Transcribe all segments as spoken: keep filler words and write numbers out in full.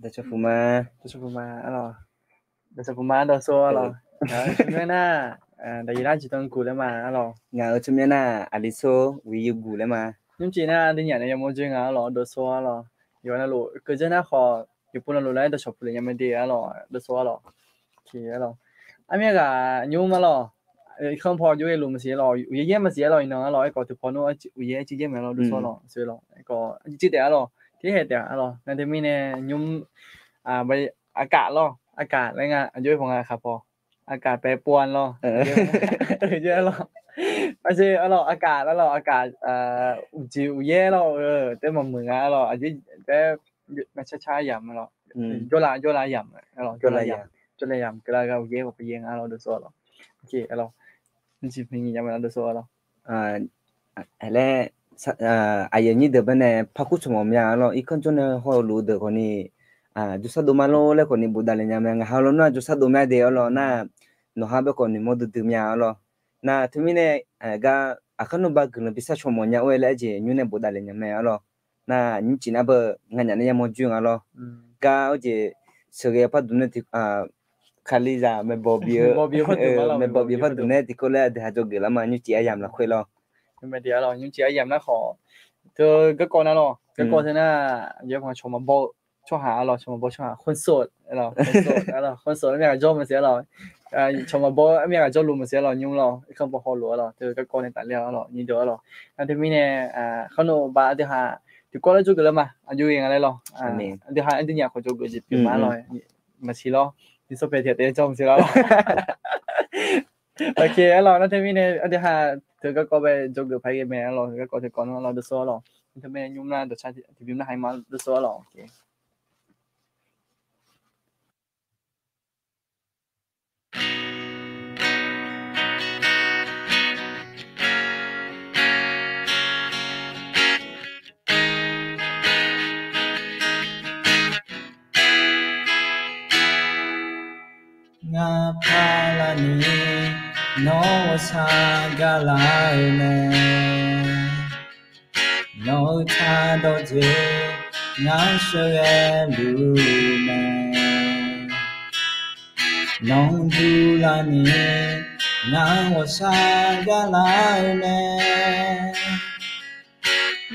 Dawqcawq puq ma, dawqcawq puq ma, dawqcawq puq ma dawqsor arlawq. Ngaq-euq tsawrmyanr nar, daqyeq nar jiqdan guq laer ma arlawq. Ngaq-euq tsawrmyanr nar aqli sor wiq yir guq laer ma. Nymrcif nar deunyaf nae yamawr dzoer nga arlawq, dawqsor arlawq. Yawqha navluf keuv dzeur nar khawf, yawqpov navluf lar-aer dawqcawq puq lef nya mae de arlawq, dawqsor arlawq. Arlawq, armyanr ghaq nymr arlawq. Irkanr paw jov-aer luf maqsiq arlawq, uqyaer yaer maqsiq arlawq, iqnan arlawq, aerkhawf tiqpaw nar uqyaer aer civ yaer mae arlawq, dawqsor arlawq, uqyaer civ taef arlawq, tiq haeq taef arlawq. Nar teumirnae nymr, aqkaf lawr, aqkaf laer nga, aqjox-aer paw nga aqkaf paw. Aqkaf paev pov-a lawr. Arlawq, aqkaf arlawq, aqkaf, uqjeq uqyaer lawr-eu taef maqmuiq nga arlawq, aqjeq taef, ngar carcar yamq arlawq. Jawrlav jawrlav yamq, jawrlav yamq keuvlar gha uqyaer khawf payaer nga arlawq, dawqsor arlawq. Arlawq, nymrcif nyiq nya mae nar dawqsor arlawq. Laer, aqyuif aqnyir deuq baenae par kur tsawq mawf mya arlawq, irkanr jawr nae hawluf-eu deuq khawfni, jawrsar dov ma lor laer khawfni bofdav le nya mae. Ngaq ha lawnmr-aq jawrsar dov mya de arlawq nar, nawqha bae khawf noeqmawr duidui mya arlawq. Nar teumirnae, gar aqkar nawqba guiqlanq bi sar caw mawf nya-or-aer laer aerjeq nymr nae bofdav le nya mae arlawq. Nar nymrcif nar beu nganyaf nae yamawr dzoer nga lawr. Gar arjeq sheuqghae par duq nae tiq, Kalizaq maeqbawq bi-eu, maeqbawq bi-eu par duq nae tiqkawv laer aqdui ha dzawgeuf lar ma, nymrcif aryamq lafkhoer lawr. Nymrcif aryamq nar khawf, teu garkawv nar lawr, garkawv teu nar, aqjeq-aer paw nga cawq maqbaw-eu tsawrhaq arlawq, cawq maqbaw tsawrhaq, คนโสด arlawq, คนโสด armyav ghaq jawr maqsiq arlawq. Cawq maqbaw armyav ghaq jawrluf maqsiq arlawq, nymr lawr, irkanr paw hawluf arlawq, teu garkawv nae tafler arlawq, nyiq deuq arlawq. Nar teumirnae, khar nawqba aqdui ha tiqkawv laer dzawgeuf lar ma, aqjox-aer nga laer lawr. Aqdui ha aqdui nyaf khawf dzawgeuf jeq pyeuf ma arlawq. Maqsiq lawr, nymr sawr pae tiq ghaq taef-aer jawr maqsiq lawr. Oke arlawq, nar teumirnae aqdui ha teu garkawv bae dzawgeuf paq ghae mae arlawq, garkawv teu kawv nar arlawq, dawqsor arlawq. Nar teumirnae nymr nar dawqcar tiqbymr nar ha-ir ma dawqsor arlawq. Ngar parlar ni nawr ghawqshaq gaqlar-eu mae. Nawq-eu taq dawqdzeq ngar sheuqghae luf mae. Nawq-anr durlar ni ngar ghawqshaq gaqlar-eu mae.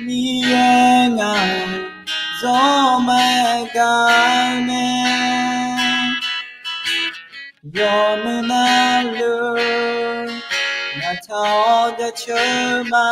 Miqyaer ngaq-anr zawr maqgaq-eu mae. Yawmuiq navluf ngaq taq-awr jaceuq ma.